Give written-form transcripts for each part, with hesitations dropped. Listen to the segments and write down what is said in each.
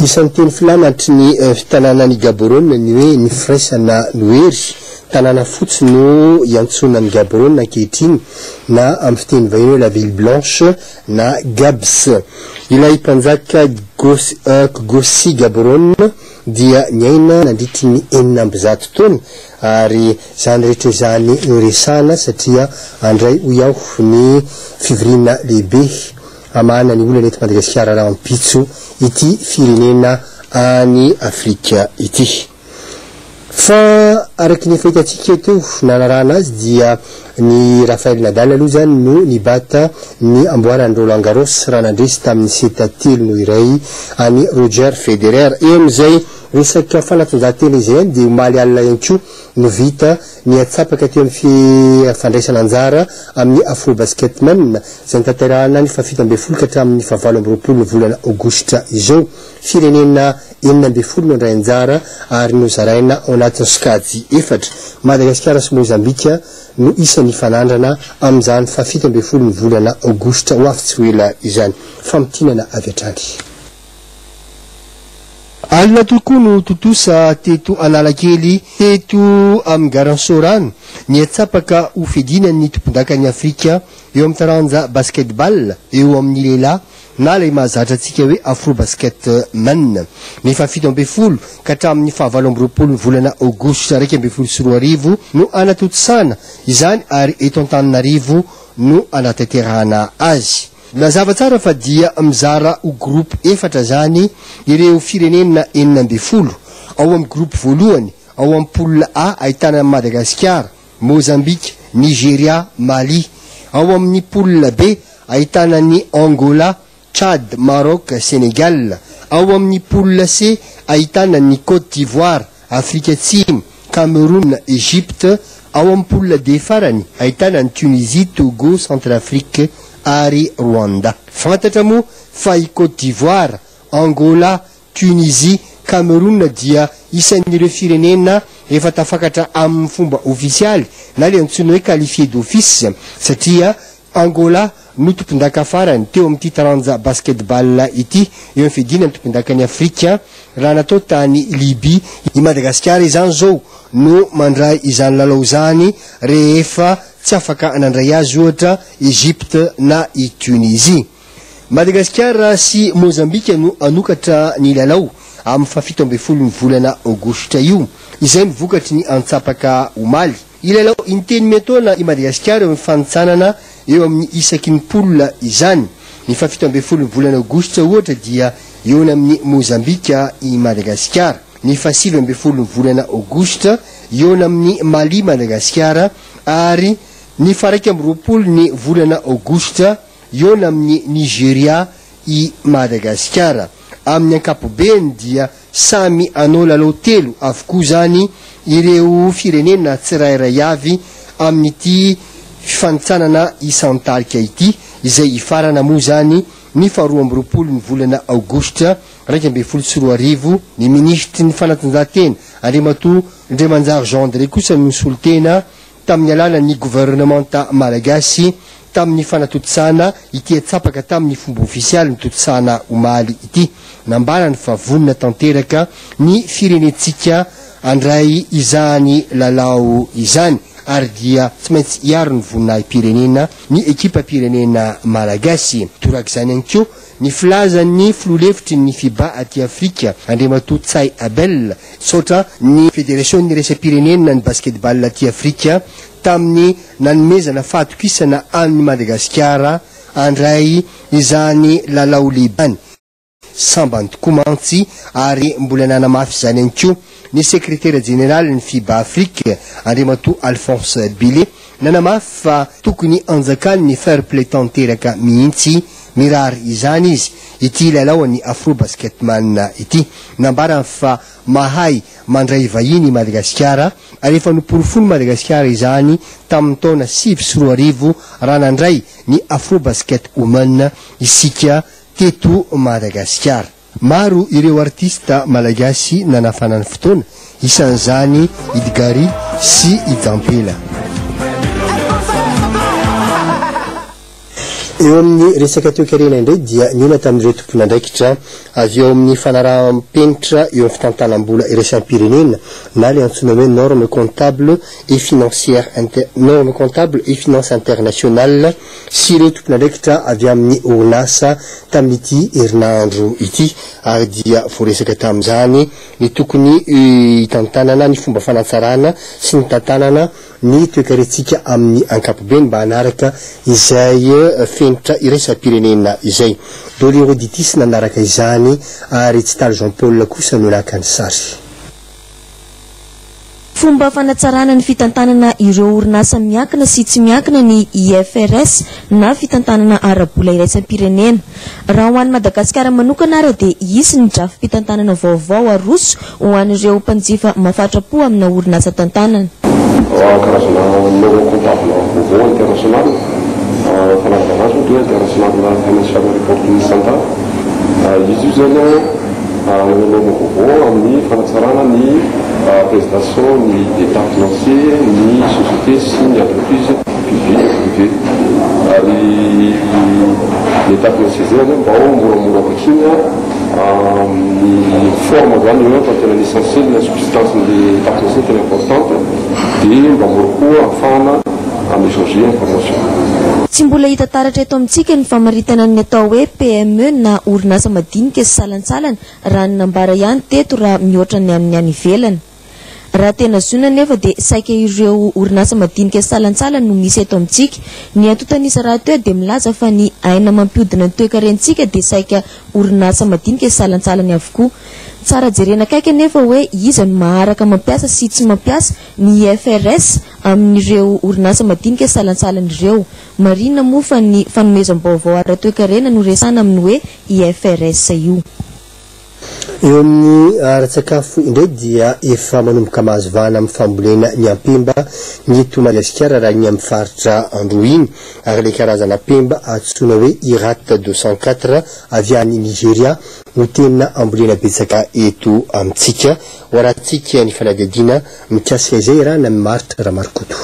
Isan'ny teny filamatry ny tanànan'i Gaborone ny hoe ny firaisana no hery. Tanàna fotsy no iantsoana an'i Gaborone ankehitriny na amin'ny fiteny vahiny hoe la ville blanche na Gabs. Ilay mpanjaka Kgosi Gaborone dia niaina nandritry ny 106 taona ary izany rehetra izany no resahana satria handray hoy aho ny fivoriana lehibe hamahana ny olana eto Madagasikara rahampitso ity firenena any Afrika ity. Fa araka ny efa hitantsika teo nanarahana azy dia ny Rafael Nadal aloha izany no nibata ny amboaran'i Roland Garros raha nandresy tamin'ny seta 3-1 an'i Roger Federer. Eo amin'izay resaka fanatanjahantena izay ihany dia omaly alina ihany koa no vita ny antsapaka teo amin'ny fandraisana anjara amin'ny Afrobasket Men izay notanterahana ny faha-17 ka hatramin'ny faha-28 ny volana aogositra izao. Firenena 16 no handray anjara ary nozaraina ao anatin'ny sokajy efatra. Madagasikara sy Mozambika no isan'ny hifanandrana amin'izany faha-17 ny volana aogositra ho avy tsy ho ela izany. Famintinana avy hatrany. Alina tokoa no tontosa teto Analakely, teto amin'ny Garan Soarano, ny antsapaka ho fiadiana ny tompondakan'i Afrika eo amin'ny taranja basket-ball eo amin'ny lehilahy na ilay mahazatra antsika hoe Afrobasket Men. Ny faha-17 ka hatramin'ny faha-28 ny volana aogositra 2011 no hanatontosana izany ary eto Antananarivo no hanatanterahana azy. Mazava tsara fa dia mizara ho groupe efatra izany ireo firenena 16. Ao amin'ny groupe voalohany, ao amin'ny poule A ahitana an'i Madagasikara, Mozambika, Nigeria, Mali. Ao amin'ny poule B ahitana an'i Angola, Tchad, Maroc, Sénégal. Ao amin'ny poule C ahitana an'i Côte d'Ivoire, Afrika Atsimo, Cameroun, Egypte, ao amin'ny poule D farany ahitana an'i Tunisie, Togo, Centrafrique ary Rwanda. Fantatra moa fa i Côte d'Ivoire, Angola, Tunisie, Cameroun dia isan'ireo firenena efa tafakatra amin'ny fomba ofisialy na ilay antsoina hoe qualifié d'office satria Angola no tompondaka farany teo amin'ity taranja basket-ball ity eo amin'ny fiadiana ny tompondakan'i Afrika raha natao tany Libye. I Madagasikara izany izao no mandray izany lalao izany rehefa tsy afaka nandray azy ohatra Egypte na i Tunisie. Madagasikara sy Mozambika no hanokatra ny lalao amin'ny faha-17 ny volana aogositra io, izay ny vokatry ny antsapaka omaly. Hilalao intelo miantaona i Madagasikara eo amin'ny fanintsanana eo amin'ny isaky ny poule izany. Ny faha-17 ny volana aogositra ohatra dia hihaona amin'i Mozambika i Madagasikara. Ny faha-19 ny volana aogositra hihaona amin'i Mali Madagasikara ary ny faha-21 ny volana aogositra hihaona amin'i Nigeria i Madagasikara. Amin'ny ankapobeny dia samy hanao lalao telo avokoa izany ireo firenena tsirairay avy amin'ity fifanintsanana isan-tarika ity, izay hifarana moa izany ny faha-22 ny volana aogositra 2011. Ny minisitry ny fanatanjahantena, Andriamatoa Ndremanjary Jean André kosa no nisolo tena tamin'ny alalan'ny governemanta malagasy tamin'ny fanatontosana ity antsapaka tamin'ny fomba ofisialy notontosana omaly ity. Nambarany fa vonona tanteraka ny firenentsika handray izany lalao izany ary dia tsy maintsy hiaro ny voninahi-pirenena ny ekipam-pirenena malagasy. Torak'izany ihany koa ny filazan'ny filoha lefitry ny Fiba aty Afrika, Andriamatoa Tsay Abel, Nisaotra ny Federasion'ny iraisam-pirenena ny Basketball aty Afrika tamin'ny nanomezana fahatokisana an'i Madagasikara handray izany lalao lehibe izany. Sambany tokoa mantsy ary mbola nanamafy izany ihany koa ny sekretera jeneralin'ny Fiba Afrique, Andriamatoa Alphonse Bile, nanamafy fa tokony hanjakan'ny fair play tanteraka mihitsy Mirary izany izy ity lalaon'ny Afrobasketman ity. Nambarany fa mahay mandray vahiny i Madagasikara ary efa noporofoin'i Madagasikara izany tamin'ny taona 2009 raha nandray ny Afrobasket Women isika teto Madagasikara. Maro ireo artista malagasy nanafana ny fotoana, isan'izany i D'Gary sy i Jampela. Eo amin'ny resaka toekarena indray dia nihaona tamin'ireo tompon'andraikitra avy ao amin'ny fanaraham-penitra eo amin'ny fitantanam-bola iraisam-pirenena na ilay antsoina hoe norme comptable et financière norme comptable et finance internationale sy ireo tompon'andraikitra avy amin'ny orinasa tamin'ity herinandro ity ary dia voaresaka tamin'izany ny tokony hitantanana ny fomba fanatsarana sy ny tantanana ny toekarentsika amin'ny ankapobeny mba hanaraka izay fenitra iraisam-pirenena izay. Dolly Roditis nanaraka izany ary Tsitaly Jean Paul kosa no naka ny sary. Fomba fanatsarana ny fitantanana ireo orinasa miankina sy tsy miankina ny IFRS na fitantanana ara-bola iraisam-pirenena. Raha ho an'i Madagasikara manokana ary dia hisy ny drafi-pitantanana vaovao aroso ho an'ireo mpanjifa mafatra-po amina orinasa tantanana. Karazana norme comptable vaovao international, fanazavana azy moa dia International Financial Reporting Standard. Izy io zany manome norme vaovao amin'ny fanatsarana ny présentation ny état financier ny société sy ny entreprise publique et privé. Ary ny état financier zay zany mba ho moramora vakina ny forme zany eo fa tena l'essentiel, la substance ny état financier tena importante, dia mba mora koa ahafahana mi-échanger information. Tsy mbola hita taratra eto amintsika ny famaritana ny atao hoe PME na orinasa madinika sy salantsalany raha ny nambara ihany teto raha mihoatra ny amin'ny any ivelany. Raha tena zohina nefa dia saika ireo orinasa madinika sy salantsalany no misy eto amintsika. Ny antontan'isa rahateo dia milaza fa ny aina mampiodina ny toekarentsika dia saika orinasa madinika sy salantsalany avokoa. Tsara jerena akaiky nefa hoe iza no maharaka mampiasa sy tsy mampiasa ny IFRS amin'ireo orinasa madinika sy salantsalany ireo. Marina moa fa ny fanomezam-baovao ara-toekarena no resahana amin'ny hoe IFRS io. Eo amin'ny ara-tsakafo indray dia efa manomboka mahazo vahana amin'ny fambolena ny ampemba ny eto Madagasikara raha ny amin'ny faritra Androy iny, ary ilay karazana ampemba antsoina hoe Irat 204 avy any Nigeria no tena ambolena betsaka eto amintsika. Ho arahantsika ny fanadihadiana mikasika izay iarahana amin'i Marthe Ramarikoto.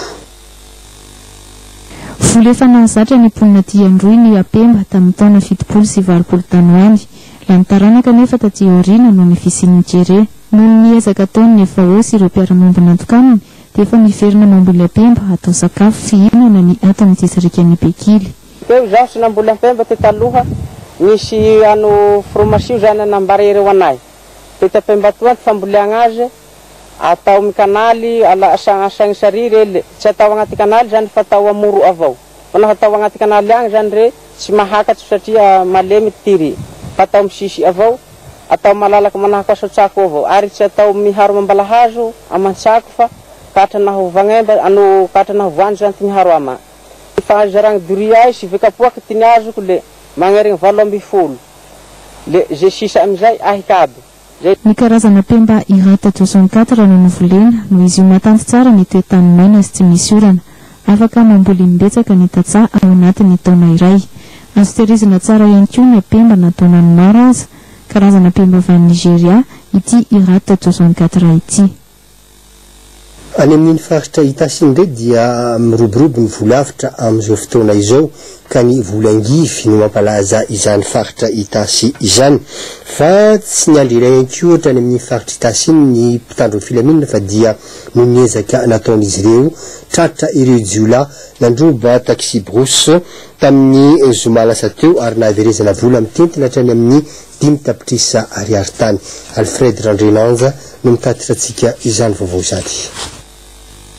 Voly efa nahazatra ny mponina aty Androy ny ampemba tamin'ny taona 80 sy 80 tany ho any. Lany taranaka anefa taty aoriana noho ny fisian'ny kere. Noho ny ezaka ataon'ny FAO sy ireo mpiara-miombon'antoka aminy dia efa miverina mamboly ampemba atao sakafo fihinana ny ato amin'ny distrikan'i Bekily. Teo izaho tsy namboly ampemba te taloha, nisy ano fromasio zany nanambara ireo anay. Tety ampemba atoa ny famboleagna azy, atao mikanaly, ala asagny sariry ele, tsy atao agnaty kanaly zany fa atao amoro avao. Fa naho atao agnaty kanaly agny zany re, tsy mahakatry satria malemy tiry, fa atao misisy avao, atao malalaka manahaka asotsako avao, ary tsy atao miharo mambalahazo aman-tsako fa katra naho vagnemba, ano katra naho voanjo zany ty miharo ama. Fahazaragny doria ay sy vekapoaky ty niazoko le magnerigny 18 le ze sisa amizay ahika aby. Ny karazana ampemba Irat 204 no novolena noho izy io mahatanty tsara ny toe-tany maina sy tsy misy orana. Afaka mamboly imbetsaka ny tantsaha ao anatin'ny taona iray. Azo tehirizina tsara ihany koa ny ampemba na taonany maro aza. Karazana ampemba avy any Nigeria ity Irat 204 ity. Any amin'iny faritra Itasy iny indray dia miroborobo ny voly avotra amin'izao fotoana izao ka ny voly angivy no mampalaza izany faritra Itasy izany. Fa tsy niandry ela ihany koa ohatra any amin'iny faritra Itasy iny ny mpitandro ny filaminana fa dia noho ny ezaka nataon'izy ireo tratra ireo jiolahy nandroba taxi-brousse tamin'ny zoma lasa teo ary nahaverezana vola mitentina hatrany amin'ny 5 tapitrisa ariary tany. Alfred Randriananja no mitatitra antsika izany vaovao izany.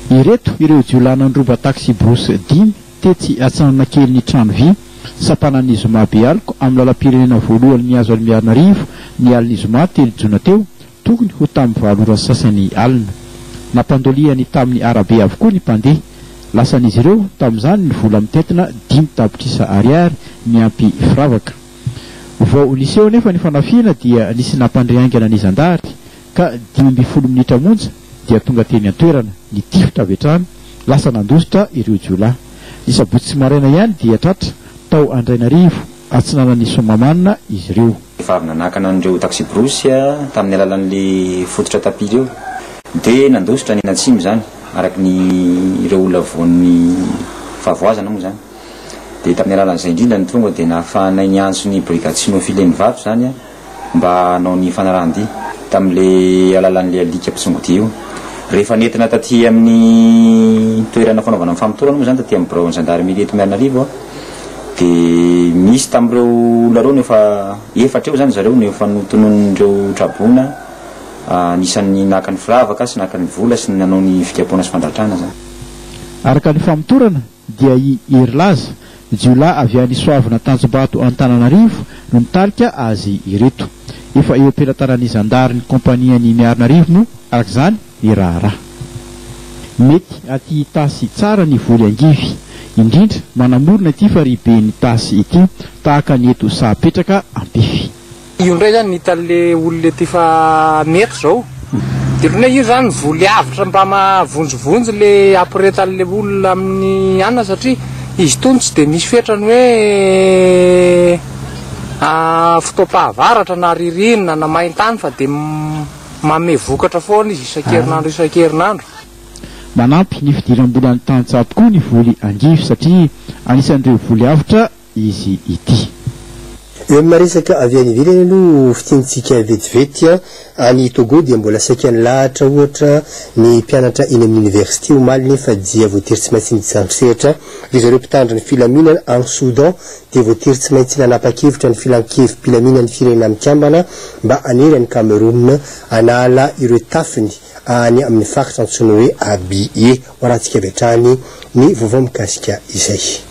Ireto ireo jiolahy nandroba taxi-brousse dimy tetsy Atsinananakelin'ny trano vy, sampanan'ny zoma Bealoka amin'ny lalam-pirenena voalohany mihazo an'i Miarinarivo ny alin'ny zoma 3 jona teo, tokony ho tamin'ny 8 ora sasany alina. Nampandoliany tamin'ny arabe avokoa ny mpandeha. Lasan'izy ireo tamin'izany ny vola mitentina 5 tapitrisa ariary miampy firavaka. Vao niseho anefa ny fanafihana dia nisy nampandre haingana ny zandary ka 15 minitra monja dia tonga teny an-toerana, nitifitra avy hatrany, lasa nandositra ireo jiolahy. Ny sabotsy maraina ihany dia tratra tao Andrainarivo, atsinanan'i Soamahamanina izy ireo. Efa avy nanakana an'ireo taxi-brousse tamin'ny alalan'ilay fototra tapis ireo dia nandositra ny atsimo izany, araka ny ireo olona voan'ny fahavoazana moa izany. Dia tamin'ny alalan'izay indrindra no tonga dia nahafahanay niantso ny brigade cynophile eny Ivato izany mba hanao ny fanarahan-dia tamin'ilay alalan'ilay alika mpisongodia io. Rehefa nentina taty amin'ny toerana fanaovana ny famotorana moa izany taty amin'ny biraon'ny zandarmerie eto Miarinarivo dia misy tamin'ireo olona ireo no efa efatra eo izany zareo no efa notononin'ireo traboina anisan'ny naka ny firavaka sy naka ny vola sy nanao ny fikapohana sy fandratrana izany. Araka ny famotorana dia i Herilaza, jiolahy avy any Soavina Tanjombato Antananarivo no nitarika azy ireto. Efa eo am-pelatanan'ny zandary ny kaompanian'i Miarinarivo moa, araka izany, ny raharaha. Mety aty Itasy tsara ny voly angivy, indrindra manamorona ity farihiben'Itasy ity, tahaka ny eto Sahapetraka Ampefy. Io ndray zany hitan'le olona ety fa mety zao. De otrany hoe io zany voly avotra mba mahavonjivonjy le aporetan'le olona amin'ny anona satria izy itony tsy de misy fetrany hoe fotoam-pahavaratra na ririnina na main-tany fa de manome vokatra foana izy isan-kerinandro isan-kerinandro. Manampy ny fidiram-bolan'ny tantsaha tokoa ny voly angivy satria anisan'ireo voly avotra izy ity. Eo amin'ny resaka avy any ivelany aloha fintinitsika vetivety, any Togo dia mbola saika nilahatra ohatra ny mpianatra eny amin'ny oniversite omaly nefa dia voatery tsy maintsy nijandry sehatra ry zareo mpitandro ny filaminana. Any Soudan dia voatery tsy maintsy nanapa-kevitra ny filankevi-pilaminan'ny Firenena Mikambana mba hanery an'i Cameroun hanala ireo tafiny any amin'ny faritra antsoina hoe Abyei. Ho arahantsika avy hatrany ny vaovao mikasika izay.